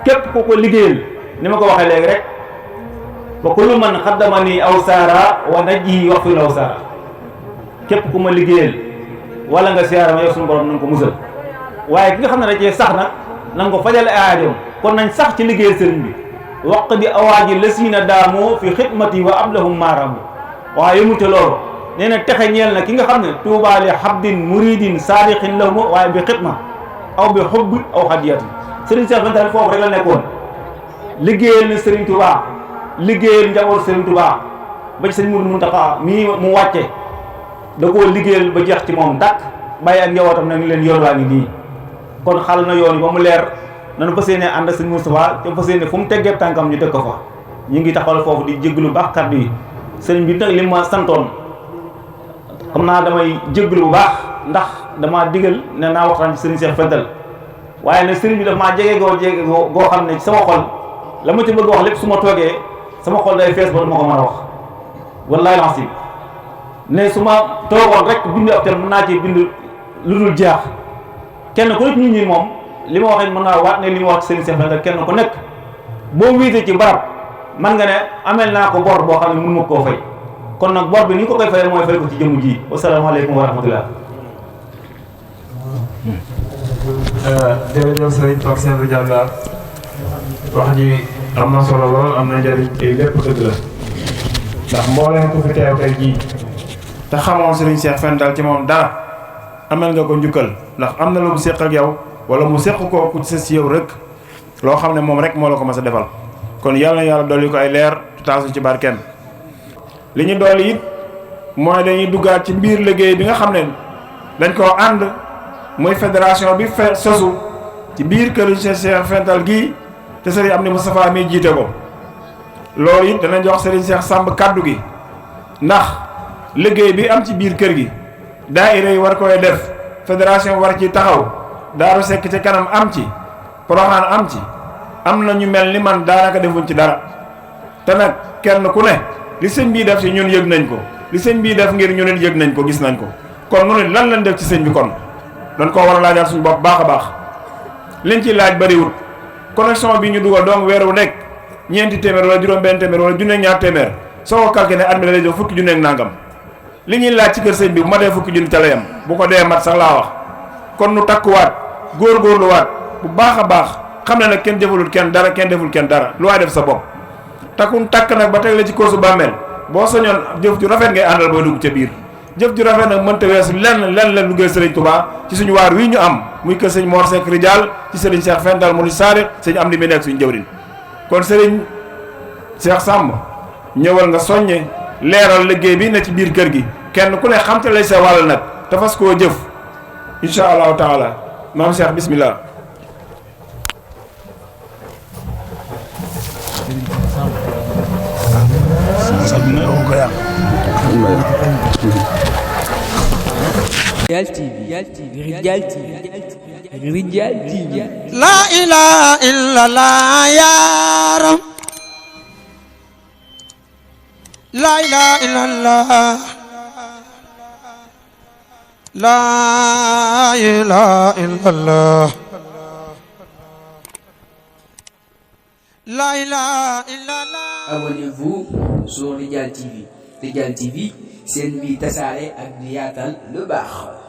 képp ku ko liggéeyal ni ma ko waxee léegi rek ba kullu man xaddama ni aw saara wa najji wax fi law saara képp ku ma liggéeyal wala nga siyaara ma yow suñu borom na nga ko musal waaye ki nga xam ne da cee sax nag na nga ko fajal aajoom kon nañ sax ci liggéeyal sëriñ bi waq di awaaji lasiina daamoo fi xidmati wa ablahum maaraamu waaye yëmute loolu nee na texe ñeel na ki nga xam ne tuubaali habdin muridin saadiqin lahu waaye bi xidma aw bi xubbi aw xadiyatin sëriñ Cheikh Fental foofu rek la nekkoon liggéeyal na sëriñ Tuubaa liggéeyal njaboot sëriñ Tuubaa ba ci sëñ Mudu Muntaxa mii mu wàcce da koo liggéeyal ba jeex ci moom dakk bàyyi ak njabootam nag ni leen yoon waa ngi nii kon xal na yoon yi ba mu leer nanu fas yéene ànd ak sëñ Moustapha te fas yéene fu mu teggee tànkam ñu teg ko fa ñu ngi taxawal foofu di jégalu baax kàddu yi sëriñ bi nag li ma santoon xam naa damay jégalu bu baax ndax damaa digal ne naa waxtaan ci sëriñ Cheikh Fental waaye nag sëriñ bi daf maa jege goo xam ne ci sama xol la ma ci bëgg wax lépp su ma toogee sama xol day fees ba du ma ko mën a wax wallaahi lancim ne su ma toogoon rek bind ab tem mën naa ci bind lu dul jeex kenn ku nekk nit ñi moom li ma waxee mën naa waat ne li ma wax ci sëriñ Cheikh Fental kenn ku nekk boo wiitee ci barab man nga ne amel naa ko bor boo xam ne mënu ma koo fay kon nag bor bi ni ñu ko koy fayee mooy fay ko ci jëmm ji wasalaamaaleykum wa rahmatullah. jërëjëf sëriñ Pape Sène Diallo wax ji am na solo lool am na njëriñ te lépp dëgg la ndax mbooleem ku fi teew tey jii te xamoon sëriñ Cheikh Fental ci moom dara amel nga ko njukkal ndax am na lu mu séq ak yow wala mu séq ko ku ci yow rek loo xam ne moom rek moo la ko mas a defal kon yàlla na yàlla dolli ko ay leer taasu ci barkeem li ñu dolli it mooy dañuy duggaat ci biir liggéey bi nga xam ne dañ koo ànd muy fédération bi sosu ci biir kër Cheikh Fental gii te sëriñ Amdi Moustapha mi jiite ko loolu it dana jox sëriñ Cheikh Samb kàddu gi ndax liggéey bi am ci biir kër gi daayira yi war koy def fédération war ci taxaw Daaru Sekk ci kanam am ci Poroxaan am ci am na ñu mel ni man daanaka defuñ ci dara te nag kenn ku ne li sëñ bii def ci ñun yëg nañ ko li sëñ bii def ngir ñu nit yëg nañ ko gis nañ ko kon nu lan lañ def ci sëñ bi kon dañ koo war a laajaat suñu bopp baax a baax liñ ci laaj bariwut connexion bi ñu dugal donc weer wu nekk ñeenti téeméer wala juróom-benn téeméer wala junne ñaar téeméer soo ko calculé at mi la lay jox fukki junne ak nangam li ñuy laaj ci kër sëñ bi bu ma dee fukki junne ca la yam bu ko dee mat sax laa wax kon nu takkuwaat góorgóorluwaat bu baax a baax xam ne nag kenn jëfalul kenn dara kenn deful kenn dara lu waay def sa bopp takkun takk nag ba teg la ci koosu bàmmeel boo sañoon jëf ju rafet ngay àndal booy dugg ca biir jëf ju rafet nag mënta weesu lenn la liggéey sëriñ Touba ci suñu waar wii ñu am muy kër sëñ Mor Seck Rijaal ci sëriñ Cheikh Fental mu di saadiq sëñ am di mi nekk suñu jëwriñ kon sëriñ Cheikh Samb ñëwal nga soññe leeral liggéey bi ne ci biir kër gi kenn ku ne xam te lay sa wàll nag te fas koo jëf insha allahu taala maam Cheikh bismillah Rijal TV, Rijal TV, Rijal TV. La ilaha illallah ya Rab. La ilaha illallah La ilaha illallah La ilaha illallah. Abonnez-vous sur Ridial TV. Ridial TV, c'est une vie tasaare ak di yaatal lu baax.